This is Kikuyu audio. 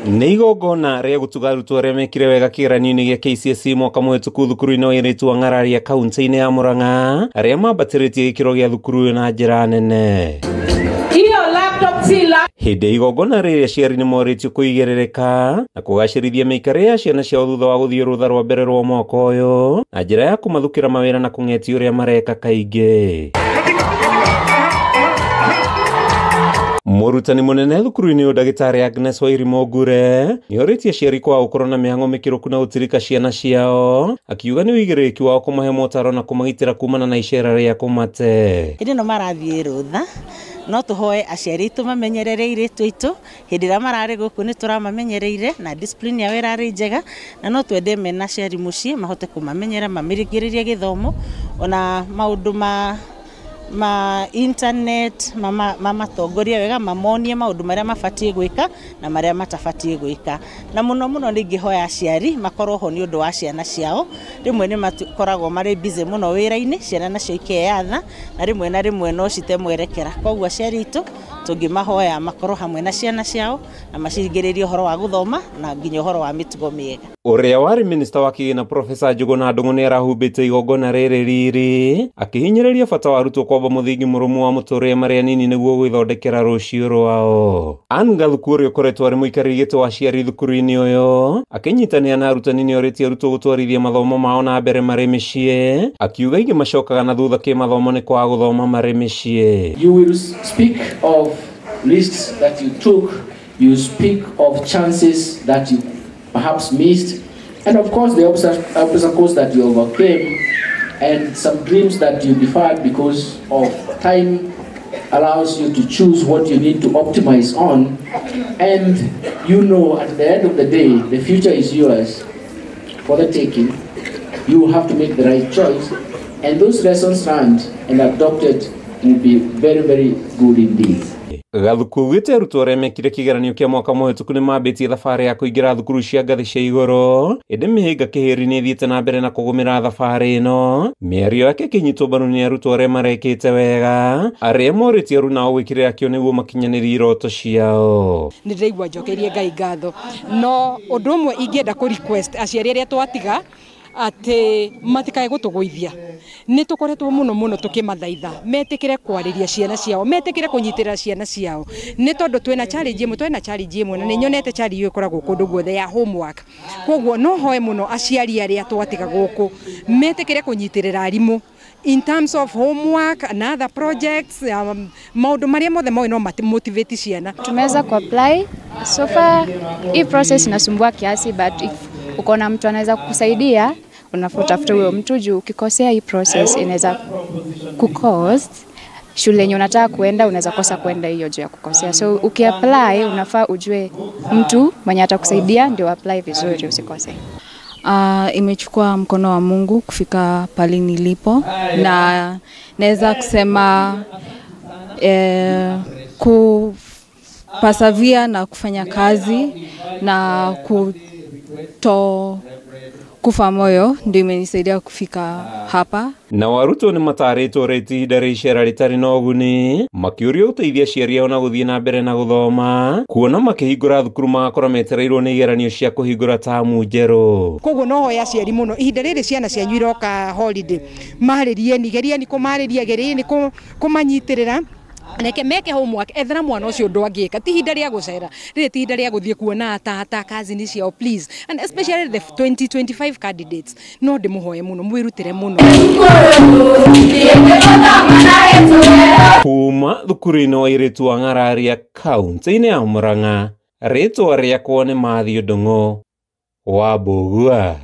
Nĩ igongona rĩa gũtuga arutwo arĩa mekire wega kĩgeranio-inĩ gĩa KCSE mwaka mũhĩtũku thukuru-inĩ wa airĩtu wa Ng'araria kaunti-inĩ ya Murang'a arĩa mambatĩrĩtie gĩkĩro gĩa thukuru ĩyo na njĩra nene. Hĩndĩ ya igongona rĩrĩ aciari nĩ morĩtio kũigĩrĩrĩka na kũgacĩrithia mĩikarĩre ya ciana ciao thutha wa gũthiĩ rũtha rwa mbere rwa mwaka ũyũ na njĩra ya kũmathukĩra mawĩra na kũng'etia ũrĩa mareka kaingĩ. Mũrutani mũnene thukuru-inĩ ũyũ ndagĩtarĩ Agnes Wairimu Ngure nĩorĩtie aciari kwaga gũkorwo na mĩhang'o mĩkĩrũku na gũtirika ciana ciao, akiuga nĩ ũigĩrĩrĩki wao kũmahe motaro na kũmagitĩra kumana na icera rĩa kũmate. Hĩndĩ ĩno marathiĩ rũtha no tũhoe aciari aitũ mamenyerere airĩtu aitũ hĩndĩ ĩrĩa mararĩ gũkũ nĩ tũramamenyereire na discipline yao ĩrarĩ njega, na no twende mena aciari mũciĩ mahote kũmamenyera mamĩrigĩrĩrie gĩthomo ona maũndũ ma internet mamatongoria wega mamonie maũndũ marĩa mabatiĩ gwĩka na marĩa matabatiĩ gwĩka. Na mũno mũno ningĩhoya aciari makorwo ho nĩ ũndũ wa ciana ciao, rĩmwe nĩ makoragwo marĩ busy mũno wĩra-inĩ, ciana nacio ikeyatha na rĩmwe na rĩmwe no cite mwerekera. Koguo aciari aitũ tũngĩmahoya makorwo hamwe na ciana ciao na macigĩrĩrie ũhoro wa gũthoma na nginya ũhoro wa mĩtugo mĩega. Ũrĩa warĩ minista wa kĩgĩna Profesa Njuguna Ndung'u nĩ arahumbĩte igongona rĩrĩ riri akĩhinyĩrĩria bata wa arutwo kwamba mũthingi mũrũmu wa mũtũrĩre marĩ anini nĩguo gwĩthondekera rũciũ rwao. Ann Gathuku ũrĩa ũkoretwo arĩ mũikarĩri gĩtĩ wa aciari thukuru-inĩ ũyũ akĩnyitanĩra na arutani nĩorĩtie arutwo gũtwarithia mathomo mao na mbere marĩ mĩciĩ, akiuga aingĩ macokaga na thutha kĩmathomo nĩ kwaga gũthoma marĩ mĩciĩ. You will speak of risks that you took, you speak of chances that you perhaps missed, and of course the obstacles that you overcame and some dreams that you deferred because of time allows you to choose what you need to optimize on, and you know at the end of the day the future is yours for the taking. You have to make the right choice, and those lessons learned and adopted will be very, very good indeed. Gathuku augĩte arutwo arĩa mekire kĩgeranio kĩa mwaka mũhĩtũku nĩ mambĩtie thabarĩ ya kũingĩra thukuru cia ngathĩ cia igũrũ, ĩndĩ mĩhĩnga kĩhĩri nĩ ĩthiĩte na mbere na kũgũmĩra thabarĩ ĩno. Mĩario yake ĩkĩnyitwo mbaru nĩ arutwo arĩa marekĩte wega arĩa morĩtie arunao gwĩkĩrĩra kĩo nĩguo makinyanĩrie iroto ciao. Nĩ ndĩraigua njokeirie Ngai ngatho, no ũndũ ũmwe ingĩenda kũ request aciari arĩa twatiga atĩ matikae gũtũgũithia. Nĩ tũkoretwo mũno mũno tũkĩmathaitha metĩkĩre kwarĩria ciana ciao, metĩkĩre kũnyitĩrĩra ciana ciao, nĩ tondũ twĩna challenge ĩmwe, twĩna challenge ĩmwe na nĩ nyonete challenge ĩyo ĩkoragwo kũndũ guothe ya homework. Koguo no hoe mũno aciari arĩa twatiga gũkũ metĩkĩre kũnyitĩrĩra arimũ in terms of homework and other projects, maũndũ marĩa mothe moĩ no motivate ciana. Tumeweza kuapply so far. Hii process inasumbua kiasi, but if uko na mtu anaweza kukusaidia unafutafuta huyo mtu juu ukikosea hii process inaweza kucost shule yenye unataka kuenda, unaweza kosa kuenda hiyo juu ya kukosea. So ukiapply unafaa ujue mtu mwenye atakusaidia ndio apply vizuri usikose. Imechukua mkono wa Mungu kufika pale nilipo, na naweza kusema kupasavia na kufanya kazi na kufa moyo ndio imenisaidia kufika hapa. Na arutwo nĩ matarĩtwo rĩti ihinda rĩa icera rĩtarĩ na ũguni makĩũrio gũteithia aciari ao na gũthiĩ na mbere na gũthoma, kuona makĩhingũra thukuru magakorwo metereirwo nĩ igeranio cia kũhingũra tamu njerũ. Koguo no hoya aciari mũno ihinda rĩrĩ ciana cianyu iroka holiday, marĩrieni, gerieni kũmarĩria, gerieni kũmanyitĩrĩra, reke meke homework, ethera mwana ũcio ũndũ angĩka. Ti ihinda rĩa gũcera rĩrĩ, ti ihinda rĩa gũthiĩ kuona tata cousin ciao, please, and especially the 2025 candidates, no ndĩmũhoe mũno mwĩrutĩre mũno. Kuma thukuru-inĩ wa airĩtu wa Ng'araria kaunti-inĩ ya Murang'a, rĩtwa rĩakwa nĩ Matthew Ndung'u wa Mbũgua.